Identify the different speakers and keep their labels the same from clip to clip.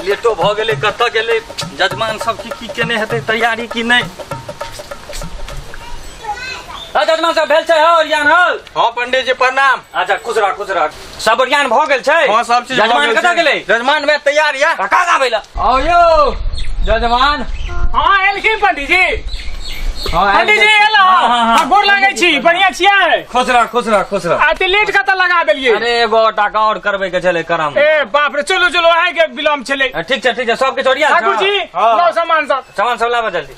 Speaker 1: लेटो भऽ गेलै। कतऽ गेलै जजमान सब? की की केने हेतै तैयारी की नहि? आ जजमान सब भेल छै हौ ओरियान हौ?
Speaker 2: हाँ पंडित जी, प्रणाम।
Speaker 1: अच्छा, खुश रह, खुश रह। सब ओरियान भऽ गेल छै?
Speaker 2: हाँ, सब चीज भऽ
Speaker 1: जजमान
Speaker 2: गेल
Speaker 1: कतऽ
Speaker 2: छै।
Speaker 1: गेलै?
Speaker 2: जजमान में तैयार या।
Speaker 1: कका गाबै लए।
Speaker 2: आओ यौ जजमान।
Speaker 3: हाँ, एलखिन पंडीजी।
Speaker 2: हाँ।
Speaker 3: पंडीजी एला?
Speaker 1: हाँ, हाँ, हाँ।
Speaker 3: हाँ, गोर लागै छी। बढ़िया छियै?
Speaker 1: खुश रह, खुश रह, खुश रह।
Speaker 3: आ ते लेट कतऽ लगा देलियै?
Speaker 1: अरे, एगो टाका और करबै के छलै करम।
Speaker 3: ए बाप रे, चलू चलू, अहाँके विलम्ब छलै।
Speaker 1: ठीक छै, ठीक छै, सब किछु ओरियान
Speaker 3: ठाकुर जी।
Speaker 2: हाँ।
Speaker 3: लाउ सामान सब।
Speaker 1: सामान सब लाबऽ जल्दी।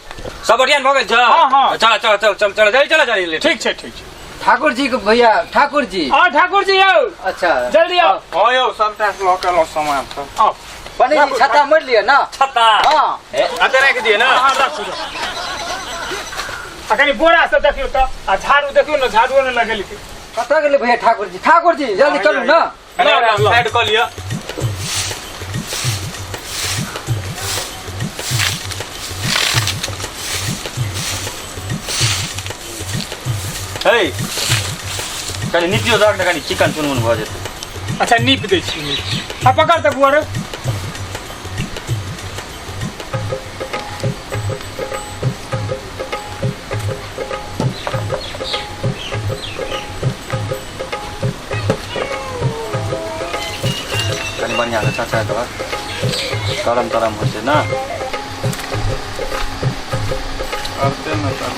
Speaker 1: सब ओरियान भऽ गेल छै?
Speaker 3: हाँ, हाँ।
Speaker 1: चल चल चल चल चल जल्दी, चल जल्दी।
Speaker 3: ठीक छै, ठीक छै।
Speaker 4: ठाकुर जी के भैया, ठाकुर जी।
Speaker 3: हाँ ठाकुर जी, आउ।
Speaker 4: अच्छा।
Speaker 3: जल्दी आउ।
Speaker 2: हाँ यौ, सबटा लऽ के एलहुँ सामान सब।
Speaker 3: आउ।
Speaker 4: पंडित जी, छत्ता मोड़ि लिअ ने।
Speaker 1: छत्ता?
Speaker 4: हाँ।
Speaker 2: अच्छा, राखि दिए ना।
Speaker 3: हाँ, राखू राखू। आ कनि बोरा सब देखियौ तऽ, आ झाड़ू देखियौ ने, झाड़ुओ ने लगेलकै।
Speaker 4: कतऽ गेलै भैया ठाकुर जी? ठाकुर जी, जल्दी चलू ने।
Speaker 2: कनि
Speaker 3: लाउ, लाउ, लाउ।
Speaker 2: साइड कऽ लिअ।
Speaker 1: हे, कनि नीपियो दहक ने, कनि चिकन चुनमुन भऽ जेतै।
Speaker 3: अच्छा, नीप दै छी, नीप। आ पकड़ तऽ बुआ रे।
Speaker 1: कनि बढ़िआँ से चचा दहक, गरम तरम होइ छै ने।
Speaker 2: करते ने तब।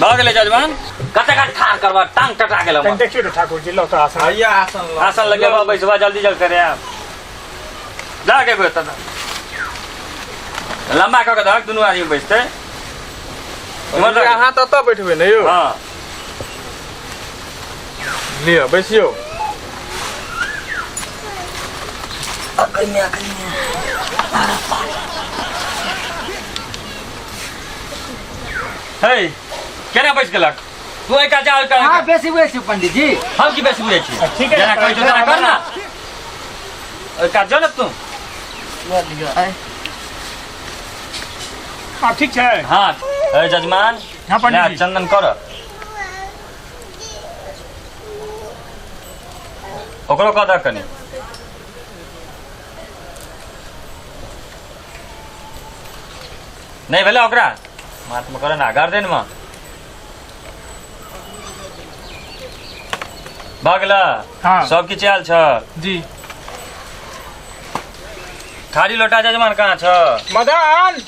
Speaker 1: भऽ गेलै जजमान? कते काल ठाढ़ करबा, टांग टटा गेल
Speaker 3: कनि
Speaker 1: हमर।
Speaker 3: देखियौ तऽ ठाकुर जी, लौ तऽ आसन।
Speaker 2: हैया आसन लऽ।
Speaker 1: आसन लगेबा, बैसबा, जल्दी जल्दी करे आब। जा के एगो एतऽ लम्बा कऽ के दहक, दुनू आदमी बैसतै इम्हर दहक।
Speaker 2: अहाँ तऽ एतऽ बैठबै ने यौ?
Speaker 1: हँ।
Speaker 2: लिअ, बैसियौ।
Speaker 1: हे, केना बैस गेलक तू? एहि काज जा, ओहि काज।
Speaker 4: अहाँ बेसी बुझै छी पंडित जी।
Speaker 1: हम की बेसी बुझै छी?
Speaker 3: ठीक है।
Speaker 1: जेना कहै छौ तेना कर ना। ओहि काज जो ने तू।
Speaker 3: आब ठीक छै?
Speaker 1: हाँ। हे जजमान।
Speaker 3: हाँ, पंडित
Speaker 1: ले,
Speaker 3: जी।
Speaker 1: चंदन कर, ओकरो कऽ दह कनि। नहि भेलै? ओकरा माथमे कर ना, गर्दनमे। भऽ गेल?
Speaker 3: हाँ।
Speaker 1: सब किछु आयल छ?
Speaker 3: जी।
Speaker 1: थारी लोटा जजमान कहाँ छ?
Speaker 3: मदन,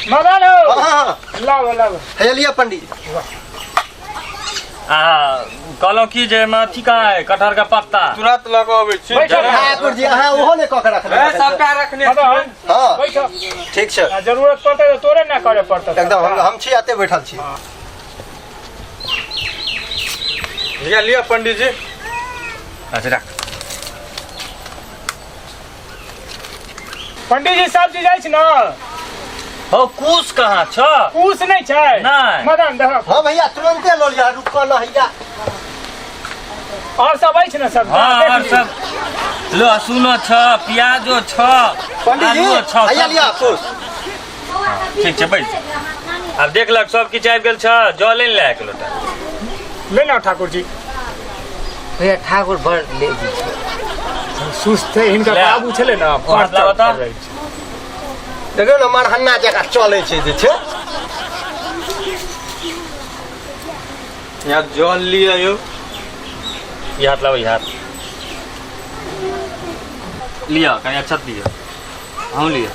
Speaker 3: मदन हो।
Speaker 5: हाँ।
Speaker 3: लाओ लाओ।
Speaker 5: हे लिअ पंडित।
Speaker 1: आ कहलहुँ की जे एहिमे अथी कहाँ है, कटहर के पत्ता?
Speaker 2: तुरंत लऽ कऽ अबै छी।
Speaker 3: बैठो।
Speaker 5: ठाकुर जी, अहाँ ओहो ने कऽ के रखने
Speaker 2: ए, सबटा रखने
Speaker 3: मदन।
Speaker 2: छियै।
Speaker 5: हाँ।
Speaker 3: बैठो।
Speaker 5: ठीक छै।
Speaker 3: आ जरूरत पड़तै तऽ तोरे ने करे पड़तै।
Speaker 5: एकदम, हम छी, एते बैठल छी।
Speaker 2: लिअ लिअ पंडित जी।
Speaker 1: अच्छा, राख।
Speaker 3: पंडित जी, सब चीज अछि ने?
Speaker 1: हौ, कुश कहाँ छ?
Speaker 3: कुश नहि छै?
Speaker 1: नहि।
Speaker 3: मदन, देखो।
Speaker 5: हाँ भैया, तुरंते लऽ लिअ, रुकऽ न हैया।
Speaker 3: और सब अछि ने सब?
Speaker 1: हाँ।
Speaker 3: देख
Speaker 1: और
Speaker 3: लियौ।
Speaker 1: सब लहसुनो छ, प्याजो छ,
Speaker 5: पंडित जी।
Speaker 1: आलुओ छ।
Speaker 5: हैया
Speaker 1: सब
Speaker 5: लिअ
Speaker 1: किछु।
Speaker 5: कुश।
Speaker 1: ठीक छै, बैस। आब देख लक, सब किछु आबि गेल छ। जल आनि ले एक लोटा।
Speaker 3: ले ना ठाकुर जी।
Speaker 4: भैया, ठाकुर बड़ लेजी छै।
Speaker 3: सुस्त है हिनकर।
Speaker 1: ले।
Speaker 3: बाबू छलै ने।
Speaker 1: ओ हाथ लाबऽ तऽ।
Speaker 3: रहै छै।
Speaker 5: देखियौ ने, मरहन्ना जकाँ चलै छै जे छै।
Speaker 2: यहाँ जल लिअ यौ।
Speaker 1: ई हाथ लाबऽ, ई हाथ लिअ, कनि अच्छा लिअ, हम लिअ।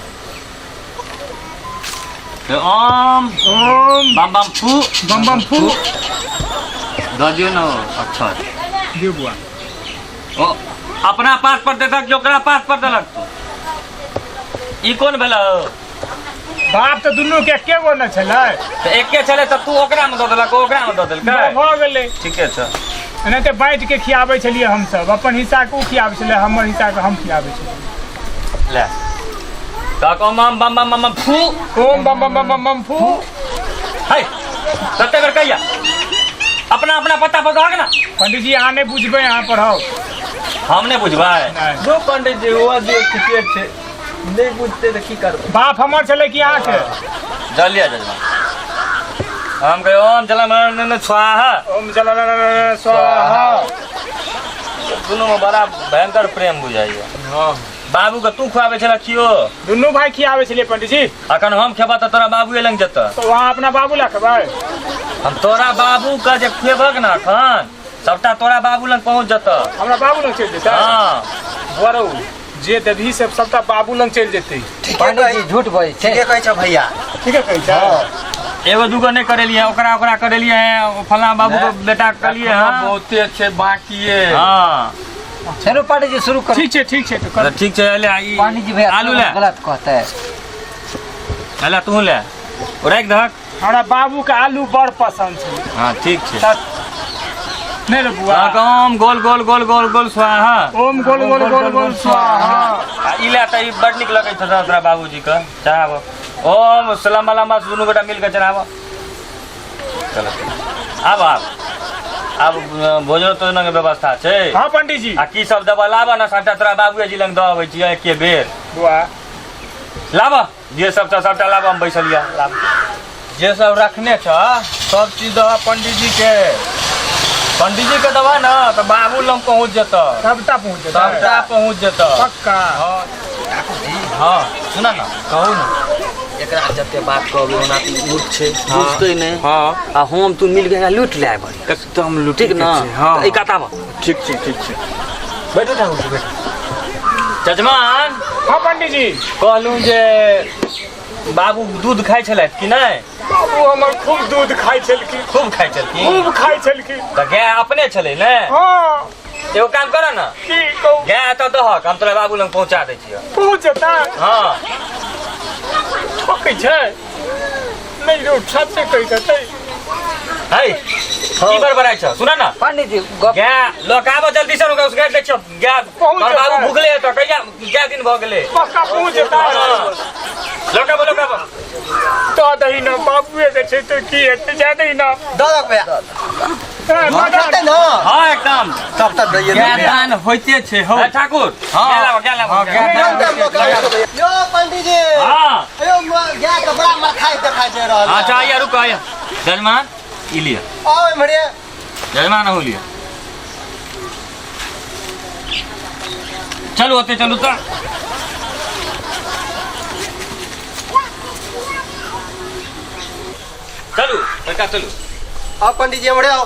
Speaker 1: ओम।
Speaker 3: ओम।
Speaker 1: बम बम फू।
Speaker 3: बम बम फू।
Speaker 1: दऽ दियौ ने अच्छा।
Speaker 3: दियौ बुआ।
Speaker 1: ओ अपना पास पर देलक कि ओकरा पास पर देलक तू? ई कोन भेल?
Speaker 3: बाप तऽ दुनू के एके गो ने छलै।
Speaker 1: तऽ एके छलै तऽ तू ओकरा मे दऽ देलक, ओ ओकरा मे दऽ देलकै।
Speaker 3: भऽ गेलै।
Speaker 1: ठीके छै।
Speaker 3: एनाहिते बाँटि के खियाबै छलियै हमसभ। अपन हिस्सा के ओ खियाबै छलै, हमर हिस्सा के हम खियाबै छलियै।
Speaker 1: ले तऽ ओम बम बम बम बम फू।
Speaker 3: ओम बम बम बम बम बम फू।
Speaker 1: है, कते बेर कहिया, अपना अपना पत्ता पर दहक ना।
Speaker 3: पंडित जी, अहाँ नहि बुझबै, अहाँ पढ़ाउ।
Speaker 1: हम नहि बुझबै?
Speaker 3: नहि।
Speaker 2: जो पंडित जी, ओ दियौ, ठीके छै, नहि बुझतै तऽ की करबै?
Speaker 3: बाप हमर छलै कि अहाँके?
Speaker 1: जल लिया जजमान। हम कहे ओम जल स्वाहा।
Speaker 3: ओम जल स्वाहा।
Speaker 1: दुनू में बड़ा भयंकर प्रेम बुझाइया।
Speaker 2: हाँ।
Speaker 1: बाबू के तू खुआबै छला खियो।
Speaker 3: दुनू भाई खियाबै छलियै पंडीजी।
Speaker 1: अखन हम खेबा तऽ तोरा बाबूए लग जेतऽ।
Speaker 3: तऽ वहाँ अपना बाबू ला खेबै।
Speaker 1: हम तोरा बाबू के जे खुएबक ने अखन सबटा तोरा बाबू लग पहुँच जेतऽ।
Speaker 3: हमरा बाबू लग चलि जेतै?
Speaker 1: हाँ।
Speaker 3: बरौ जे देबही से सबटा बाबू लग चलि जेतै।
Speaker 5: ठीके
Speaker 4: पंडीजी
Speaker 5: कहै,
Speaker 4: झूठ बजै छै।
Speaker 5: ठीके कहै छौ भैया।
Speaker 3: ठीके कहै छै।
Speaker 1: एगो दूगो नहि करेलियै, ओकरा ओकरा करेलियै हैं, फलां बाबू के बेटा के करेलियै हैं।
Speaker 2: बहुते छै बाकिए।
Speaker 1: हाँ।
Speaker 4: चलू पंडीजी शुरू करू।
Speaker 3: ठीक छै, ठीक छै तऽ
Speaker 1: तऽ ठीक छै, ले ई
Speaker 4: पंडीजी भैया
Speaker 1: आलू ले।
Speaker 4: गलत कहतै।
Speaker 1: ले तू ले, ओ राखि दहक।
Speaker 3: हमरा बाबू के आलू बड़ पसंद छै।
Speaker 1: हाँ ठीक छै।
Speaker 3: नहि रे बुआ।
Speaker 1: हाँ, ओम गोल गोल गोल गोल गोल स्वाहा।
Speaker 3: ओम गोल गोल गोल गोल स्वाहा।
Speaker 1: आ ई ले तऽ ई बड़ नीक लगै छौ तोरा बाबूजी के चढ़ाबऽ। ओम लम्बा लम्बा दुनू गोटा मिल के चढ़ाबऽ। चलो आब आब आब भोजनो तोजनो के व्यवस्था छै।
Speaker 3: हाँ पंडीजी।
Speaker 1: आ की सब देबऽ लाबऽ ने, सबटा तोरा बाबूए जी लग दऽ अबै छियै एके बेर।
Speaker 3: बुआ
Speaker 1: लाबऽ जे सब छौ सबटा लाबऽ, हम बैसल यऽ लाबऽ।
Speaker 2: जे सब रखने छ सब चीज दह पंडीजी के। पंडीजी के देबह ने तऽ बाबू लग पहुँच जेतऽ।
Speaker 3: सबटा पहुँच जेतै।
Speaker 2: सबटा पहुँच जेतऽ।
Speaker 3: पक्का।
Speaker 2: हाँ। हाँ।
Speaker 1: सुना ना।
Speaker 2: कहू ने।
Speaker 1: एकरा जते बात कहबै ओना तऽ ई मूर्ख छै, बुझतै नहि।
Speaker 2: हाँ।
Speaker 1: आ हम तू मिल के एकरा लूटि ले बढ़िया।
Speaker 2: एकदम लूटि
Speaker 1: ठीक ना?
Speaker 2: हाँ।
Speaker 1: तऽ ई कात आबऽ।
Speaker 2: ठीक छै, ठीक छै।
Speaker 5: बैठू ठाकुर जी, बैठू।
Speaker 1: जजमान।
Speaker 3: हाँ पंडीजी।
Speaker 1: कहलहुँ जे बाबू दूध खाइ छलथि कि नहि?
Speaker 3: बाबू हमर खूब दूध खाइ छलखिन।
Speaker 1: खूब खाइ छलखिन?
Speaker 3: खूब खाइ छलखिन।
Speaker 1: तऽ गाय अपने छलै ने?
Speaker 3: हाँ।
Speaker 1: एगो काम कर ने।
Speaker 3: की कहू?
Speaker 1: गाय एतऽ दहक, हम तोरा बाबू लग पहुँचा दै छियौ।
Speaker 3: पहुँच जेतै?
Speaker 1: हाँ।
Speaker 3: ठोकै छै? नहि रौ, सच्चे कहै छतै।
Speaker 1: है, की बड़बड़ाइ छौ? सुन न।
Speaker 4: पंडीजी गप।
Speaker 1: गाय लऽ कऽ आबऽ जल्दी से, ओकरा उसगारि दै छियौ। गाय
Speaker 3: पहुँच
Speaker 1: तोहर बाबू
Speaker 3: जेतै।
Speaker 1: भुखले हेतौ, कहिया कै दिन भऽ गेलै?
Speaker 3: पक्का पहुँच जेतै।
Speaker 1: हाँ। लऽ कऽ आबऽ, लऽ कऽ आबऽ।
Speaker 3: दऽ दही ने, बाबुए के छै तऽ की हेतै, जाय दही ने।
Speaker 5: दऽ दहक भैया।
Speaker 3: ए, मदन।
Speaker 5: जेतै ने?
Speaker 1: हाँ एकदम।
Speaker 5: तब तक दैये
Speaker 2: गाय
Speaker 5: देबै।
Speaker 2: दान होइते छै हौ।
Speaker 1: ए, ठाकुर,
Speaker 2: हाँ।
Speaker 1: गाय लाबऽ, गाय लाबऽ,
Speaker 2: हाँ,
Speaker 1: गाय
Speaker 2: गाय
Speaker 1: लाबऽ।
Speaker 5: एकदम लऽ कऽ आबै भैया। यौ पंडीजी।
Speaker 1: हाँ।
Speaker 5: यौ, गाय के बड़ा मरखाइ देखाइ छै रहल।
Speaker 1: अच्छा, आइया, रुक, आइया। जजमान, ई लिअ।
Speaker 5: आउ एम्हरे।
Speaker 1: जजमान, अहूँ लिअ। चलू ओते चलू तऽ। चलू लड़का चलू।
Speaker 5: आउ पंडीजी एम्हरे आउ।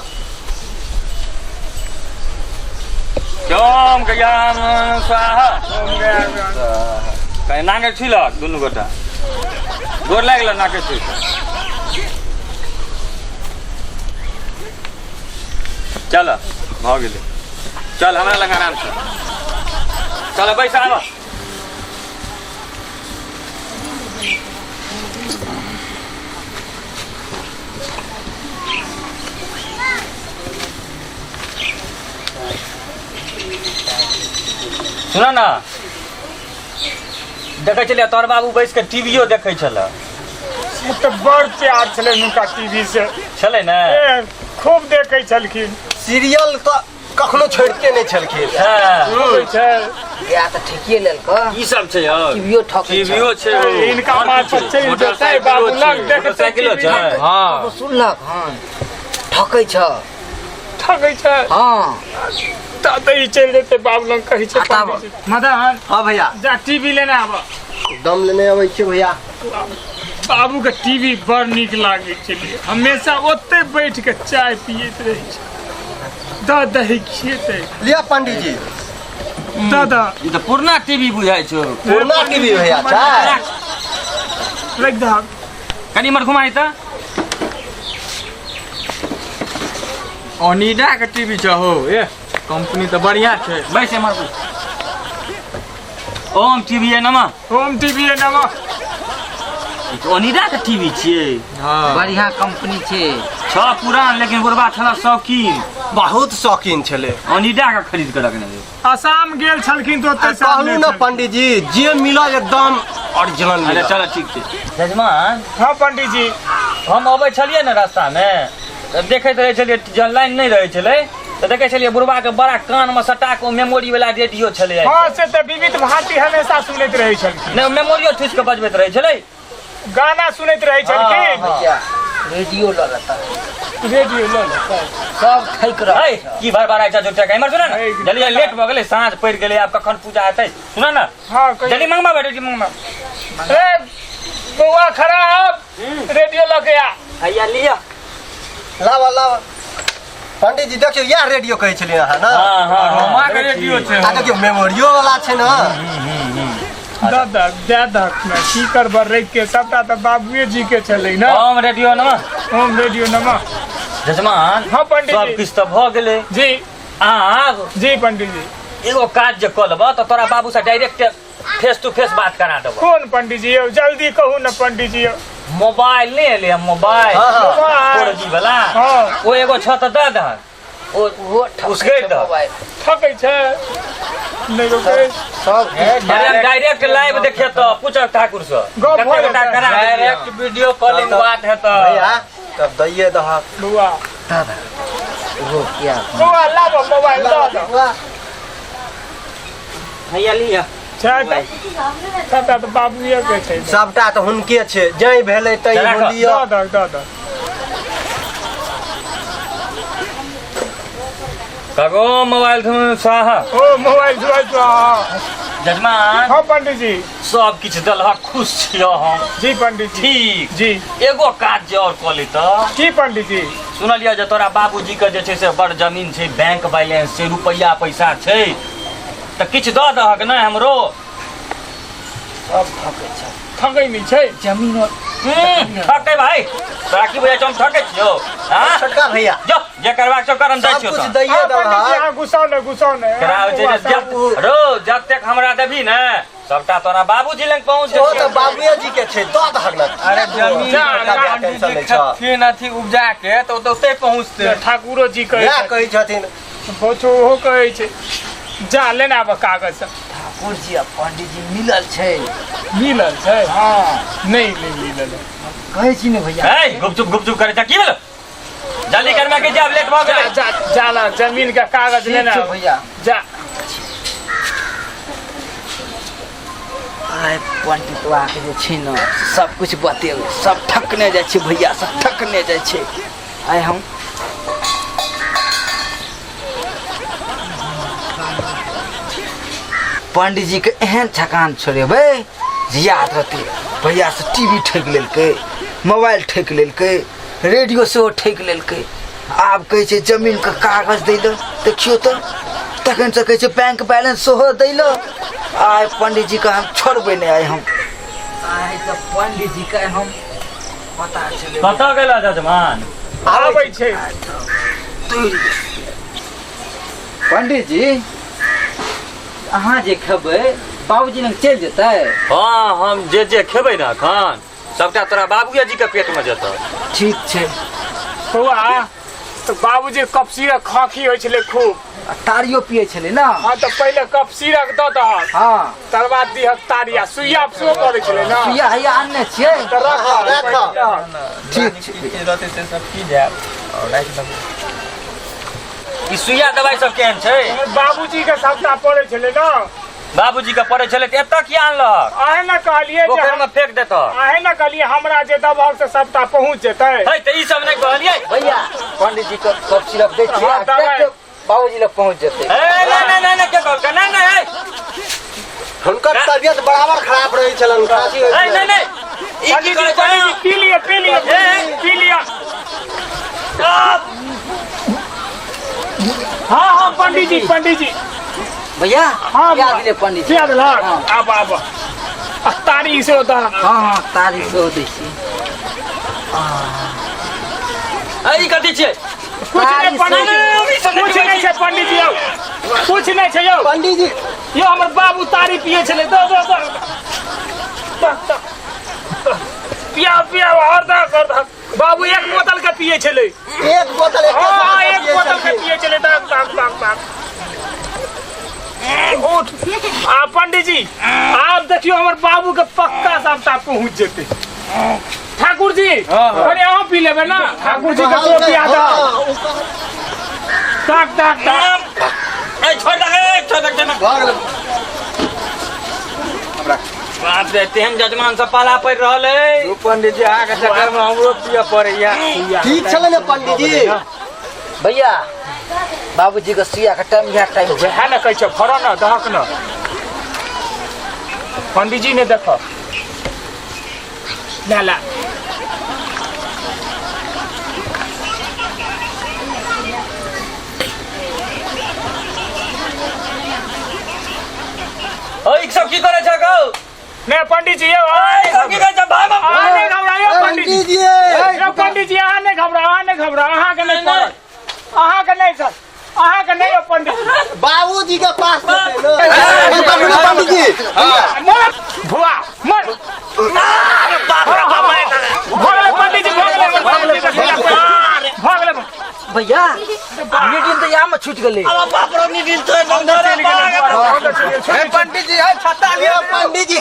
Speaker 1: ओम गयाम स्वाहा। कहीं नांगे छुलक दुनू गोटा। गोर लागि गेल नाके छुइ। चल भऽ गेलै, चल हमरा लग आराम से चल बैस आब। सुन ना, देखै छलियै तोहर बाबू बैस के टीवीओ देखै छलै।
Speaker 3: से तऽ बड़ प्यार छलै हुनका टीवी से।
Speaker 1: छलै ने?
Speaker 3: ए, खूब देखै छलखिन।
Speaker 5: सीरियल तऽ कखनो छोड़िते नहि छलखिन।
Speaker 1: हँ।
Speaker 3: होइ छै।
Speaker 4: गाय तऽ ठेकिए लेलक।
Speaker 1: की सब छै यौ?
Speaker 4: टीवीओ ठकै छै।
Speaker 2: टीवीओ छै हौ।
Speaker 3: हिनका
Speaker 1: और की
Speaker 3: माथ पर
Speaker 1: छै?
Speaker 3: चलि जेतै बाबू लग देखतै
Speaker 1: मोटरसाइकिलो
Speaker 3: टीवी।
Speaker 1: छै?
Speaker 2: हाँ।
Speaker 4: सुनलक हन ठकै छ।
Speaker 3: ठकै छै।
Speaker 4: हाँ।
Speaker 3: तऽ तऽ ई चलि जेतै बाबू लग कहै छै
Speaker 4: आ तब-
Speaker 3: पंडीजी। मदन।
Speaker 5: हाँ भैया।
Speaker 3: जा टीवी लेने आबऽ।
Speaker 5: दम लेने अबै छियै भैया।
Speaker 3: बाबू के टीवी बड़ नीक लागै छलै, हमेशा ओतै बैठ के चाय पियैत रहै छै, दऽ दही खियेतै।
Speaker 5: लिअ पंडीजी।
Speaker 3: दऽ दऽ।
Speaker 1: ई तऽ पुरना टीवी बुझाइ छौ।
Speaker 5: पुरना टीवी भैया छै।
Speaker 3: राखि दहक।
Speaker 1: कनि इम्हर घुमाइ तऽ।
Speaker 2: ओनिडा के टीवी छौ हौ। ए कंपनी तऽ बढ़िया छै।
Speaker 1: बैस इम्हर बैस। ओम टीवी नमः।
Speaker 3: ओम टीवी नमः।
Speaker 1: ई तऽ ओनिडा के टीवी छियै।
Speaker 2: हाँ।
Speaker 4: बढ़िया कंपनी छै।
Speaker 1: छ पुरान, लेकिन बुढ़बा छल शौकीन।
Speaker 5: बहुत शौकीन छलै।
Speaker 1: ओनिडा के खरीद के रखने रहै।
Speaker 3: आसाम गेल छलखिन तऽ ओतै से
Speaker 5: कहलू
Speaker 3: आनने
Speaker 5: ने
Speaker 3: छलखिन।
Speaker 5: पंडीजी, जे मिलल एकदम ओरिजिनल
Speaker 1: अच्छा
Speaker 5: मिलल।
Speaker 1: चलो ठीक छै। जजमान।
Speaker 3: हाँ पंडीजी।
Speaker 1: हम अबै छलियै ने रास्ता मे, तऽ देखैत रहै छलियै, जहन लाइन नहि रहै छलै तऽ देखै छलियै बुढ़बा के बड़ा कान मे सटा के ओ मेमोरी वाला रेडियो छलै।
Speaker 3: हाँ, से तऽ विविध भारती हमेशा सुनैत रहै छलखिन।
Speaker 1: नहि, ओ मेमोरियो ठुसि के बजबैत रहै छलै।
Speaker 3: गाना सुनैत रहै छलखिन।
Speaker 4: भैया। रेडियो लऽ लेता।
Speaker 3: रेडियो लऽ लेतै।
Speaker 4: सब ठकि रहल
Speaker 1: है
Speaker 4: छै।
Speaker 1: की भर भर छै झूठा के इमहर सुन ने,
Speaker 3: है।
Speaker 1: जल्दी लेट भऽ गेलै, साँझ पड़ि गेलै, आब कखन पूजा हेतै, सुन ने।
Speaker 3: हँ, कहियौ।
Speaker 1: जल्दी मंगवा बेटी, मंगवा।
Speaker 3: ए बौआ, खराब रेडियो लऽ के आ।
Speaker 4: हैया लिअ।
Speaker 5: लावा लावा पंडित जी, देखियौ इएह रेडियो कहै छलियै अहाँ ने?
Speaker 1: हाँ हाँ।
Speaker 2: रोमा के रेडियो छै।
Speaker 5: आ देखियौ मेमोरियो वाला छै ने।
Speaker 3: दऽ दहक, दए दहक ने, की करबह राखि के, सबटा तऽ बाबुए जी के छलै ने।
Speaker 1: हम रेडियो न
Speaker 3: हम रेडियो नमा।
Speaker 1: जजमान।
Speaker 3: हाँ पंडित
Speaker 1: सब
Speaker 3: जी।
Speaker 1: किछु तऽ भऽ गेलै।
Speaker 3: जी।
Speaker 1: आब
Speaker 3: जी पंडित जी।
Speaker 1: एगो काज जे कऽ लेबह तऽ तोरा बाबू से डायरेक्ट फेस टू फेस बात करा देबो।
Speaker 3: कोन पंडित जी यौ, जल्दी कहू ने पंडित जी यौ।
Speaker 1: मोबाइल नहि एलै हन मोबाइल?
Speaker 5: हाँ, हाँ।
Speaker 3: मोबाइल।
Speaker 1: 4G वाला।
Speaker 3: हाँ।
Speaker 1: ओ एगो छह तऽ दऽ दहक, ओ
Speaker 4: ओहो ठकै
Speaker 1: उसकरि
Speaker 4: छै
Speaker 1: दहक।
Speaker 4: मोबाइल।
Speaker 3: ठकै छै नहि रोकै।
Speaker 4: सब
Speaker 1: अरे हम डायरेक्ट लाइव देखे तऽ पूछक ठाकुर से
Speaker 3: गप
Speaker 1: कते
Speaker 3: भऽ
Speaker 1: गोटा
Speaker 3: जेतै।
Speaker 1: करा देलियै।
Speaker 2: डायरेक्ट वीडियो कॉलिंग बात हेतै।
Speaker 5: भैया, तब दैये दहक।
Speaker 3: बौआ।
Speaker 4: दादा ओहो किया?
Speaker 3: बौआ, लाबो मोबाइल दऽ दऽ।
Speaker 4: हैया लिअ।
Speaker 3: छै तऽ सबटा तऽ बाबुए के छै।
Speaker 5: सबटा तऽ हुनके छै, जै भेलै तै
Speaker 1: राखऽ।
Speaker 5: लिअ।
Speaker 3: दऽ दहक, दऽ दहक।
Speaker 1: कगो मोबाइल साह।
Speaker 3: ओ मोबाइल सुबह।
Speaker 1: जजमान।
Speaker 3: हाँ पंडित जी।
Speaker 1: सब किछु देलहक, खुश छियौ हम।
Speaker 3: जी पंडित जी।
Speaker 1: ठीक।
Speaker 3: जी।
Speaker 1: एगो काज जे और कऽ लेतऽ।
Speaker 3: की पंडित जी?
Speaker 1: सुनलियै जे तोरा बाबूजी के जे छै से बड़ जमीन छै, बैंक बैलेंस छै, रुपैआ पैसा छै, तऽ किछु दऽ दहक ने हमरो।
Speaker 4: सब ठकै छै।
Speaker 3: ठकै नहि छै।
Speaker 4: जमीन
Speaker 1: ठकै भाई, तोरा की बुझाइ छौ हम ठकै छियौ? हाँ?
Speaker 5: छोटका भैया।
Speaker 1: जो जे करबाक छौ कर, हम जाइ
Speaker 5: सब
Speaker 1: छियौ।
Speaker 5: कुछ
Speaker 1: तऽ
Speaker 5: दैये
Speaker 3: हाँ पंडित जी,
Speaker 5: दहक।
Speaker 3: अहाँ गुस्साउ ने, गुस्साउ ने।
Speaker 1: तोरा होइ छै जे जब रो जब तक हमरा देबही ने, सबटा तोरा बाबूजी लग पहुँच
Speaker 5: ओ तऽ
Speaker 1: जेतौ।
Speaker 5: बाबुए जी के छै, दऽ दहक ने।
Speaker 2: अरे जमीन
Speaker 3: जा,
Speaker 2: बड़का
Speaker 3: जा,
Speaker 2: पंडित जी
Speaker 5: टेंशन नहि छौ।
Speaker 2: खेथिन अथी उपजा के तऽ ओ तऽ ओतै पहुँचतै।
Speaker 3: ठाकुरो जी कहै
Speaker 5: इएह
Speaker 3: छथिन।
Speaker 5: कहै छथिन।
Speaker 3: बचो, ओहो कहै छै, जा लेने आबऽ कागज सब।
Speaker 4: ठाकुर जी आ पंडित जी मिलल छै।
Speaker 3: मिलल छै?
Speaker 4: हँ।
Speaker 3: नहि नहि मिलल है।
Speaker 4: कहै छी ने भैया।
Speaker 1: ए गुपचुप गुपचुप करै छ, की भेलो? जल्दी करमे के जाब, लेट भऽ
Speaker 3: जा
Speaker 1: गेलै।
Speaker 3: जा जा ना, जमीन के कागज
Speaker 4: ठीक
Speaker 3: लेने
Speaker 4: छै
Speaker 3: आब।
Speaker 4: भैया।
Speaker 3: जा।
Speaker 4: आइ पंडितवा के जे छै ने सब कुछ बतेबै, सब ठकने जाइ छै भैया, सब ठकने जाइ छै। आइ हम पंडित जी के एहन ठकान छोड़ेबै जे याद रहतै। भैया से टीवी ठकि लेलकै, मोबाइल ठकि लेलकै, रेडियो सेहो ठकि लेलकै, आब कहै छै जमीनके कागज दै लए। देखियौ तऽ तखन से कहै छै बैंक बैलेंस सेहो दै लए। आइ पंडित जी के हम छोड़बै नहि। आइ हम आइ तऽ पंडित जी के हम पता चले।
Speaker 1: कतऽ गेला जजमान?
Speaker 3: आबै छै।
Speaker 4: पंडित जी, अहाँ जे खेबै बाबूजी लग चलि जेतै?
Speaker 1: हाँ, हम जे जे खेबै ने एखन सबटा तोरा बाबूए जी के पेट में जेतौ।
Speaker 4: ठीक छै।
Speaker 3: बौआ, तऽ बाबूजी कफ सिरप खाँखी होइ छलै खूब।
Speaker 4: आ तारियो पियै छलै ने?
Speaker 3: हाँ, तऽ पहिले कफ सिरप दऽ दहक।
Speaker 4: हाँ।
Speaker 3: तकर बाद दिहक तारी आ सुइया सेहो पड़ै छलै ने?
Speaker 4: सुइया हैया आनने छियै।
Speaker 3: तऽ रख।
Speaker 5: हाँ, राख।
Speaker 4: ठीक छै।
Speaker 2: की चीज रहतै से सब पी जायब और राखि देबै।
Speaker 1: ई सुइया दवाई सब केहन छै?
Speaker 3: बाबूजी के सबटा पड़ै छलै ने।
Speaker 1: बाबूजी के पड़ै छलै तऽ एतऽ किया अनलहक?
Speaker 3: अहें ने कहलियै जे
Speaker 1: पोखरि में फेंक देतह।
Speaker 3: अहें ने कहलियै हमरा जे दबहक से सबटा पहुँच जेतै।
Speaker 1: है तऽ ई सब नहि कहलियै।
Speaker 4: भैया, पंडित जी के कफ सिरप दै छियै।
Speaker 3: हाँ,
Speaker 4: आ
Speaker 3: दवाइ।
Speaker 4: देखियौ, बाबूजी लग पहुँच जेतै।
Speaker 1: ए नहि नहि नहि नहि, के कहलकै? नहि नहि, ए
Speaker 5: हुनकर तबियत बराबर खराब रहै छलनि, खाँसी होइ
Speaker 1: ए
Speaker 5: छलनि।
Speaker 1: नहि नहि, ई की
Speaker 3: पंडित जी,
Speaker 1: करै
Speaker 3: पंडित जी,
Speaker 1: छै?
Speaker 3: पी लिअ, पी लिअ।
Speaker 1: ए।
Speaker 3: पी लिअ। हाँ हाँ पंडित जी, पंडित जी।
Speaker 4: भैया।
Speaker 3: हाँ।
Speaker 4: पिया दिले पंडित जी।
Speaker 3: पिया देलक?
Speaker 4: हाँ।
Speaker 3: आब आब आ तारी सेहो दहक।
Speaker 4: हाँ हाँ, तारी सेहो दै छियै।
Speaker 1: ए, ई कथी छियै?
Speaker 3: कुछ नहि
Speaker 4: तारी
Speaker 3: पंडित
Speaker 1: सेहो।
Speaker 3: जी, कुछ नहि छै पंडित जी यौ, कुछ नहि छै यौ।
Speaker 5: पंडित जी।
Speaker 3: यौ, हमर बाबू तारी पिए छलै। दो दो दो दो दो, पिया पिया, और दहक, और दहक। बाबू एक बोतल के पिए छलै।
Speaker 5: एक बोतल एके
Speaker 3: हाँ हाँ
Speaker 5: साथ
Speaker 3: एक
Speaker 5: पियै
Speaker 3: बोतल के
Speaker 5: छलखिन।
Speaker 3: पिए छलै। दहक दहक दहक दहक, उठ आ पंडित जी, आब देखियौ हमर बाबू के पक्का सबटा पहुँच जेतै। ठाकुर जी, अरे अहाँ पी लेबै ने? ठाकुर जी के सेहो पिया दहक।
Speaker 5: हाँ, ओ कहल-
Speaker 3: ताक ताक ताक।
Speaker 1: ए छोड़ दे, ए छोड़ दे, छोड़ दे।
Speaker 5: भऽ गेलै।
Speaker 1: बाप रे, तेहन जजमान सब पाला पड़ि रहल है।
Speaker 2: पंडित जी, अहाँके चक्कर में हमरो पिय पड़ैया।
Speaker 5: ठीक छलै ने पंडित जी?
Speaker 4: भैया, बाबूजी के सुइया के टाइम इएह टाइम छै।
Speaker 3: वएह ने कहै छै, भरऽ ने दहक ने, पंडीजी ने देख ला ला।
Speaker 1: ओ, ई सब की करै छ गौ?
Speaker 3: नहि पंडीजी यौ, अहाँ
Speaker 1: ई
Speaker 3: नहि
Speaker 1: सब की करै छ भाय? बाप।
Speaker 3: अहाँ नहि घबराउ यौ पंडीजी।
Speaker 5: पंडित जी।
Speaker 3: यौ पंडीजी, अहाँ नहि घबराउ, अहाँ नहि घबराउ, अहाँके नहि पड़त, अहाँके नहि सर, अहाँके नहि यौ पंडीजी।
Speaker 5: बाबूजी के पास जेतै ने पंडित जी।
Speaker 3: मर भुआ मर। भऽ गेलै पंडीजी, भऽ गेलै हमर बाबूजी के खिलाफ। भऽ गेलै।
Speaker 4: भैया, मीटिंग तऽ इएह में छूटि गेलै।
Speaker 1: बाप रे, निडिल तो
Speaker 3: चलि गेलै,
Speaker 2: हे पंडित जी, हे छत्ता लिअ।
Speaker 5: पंडित जी।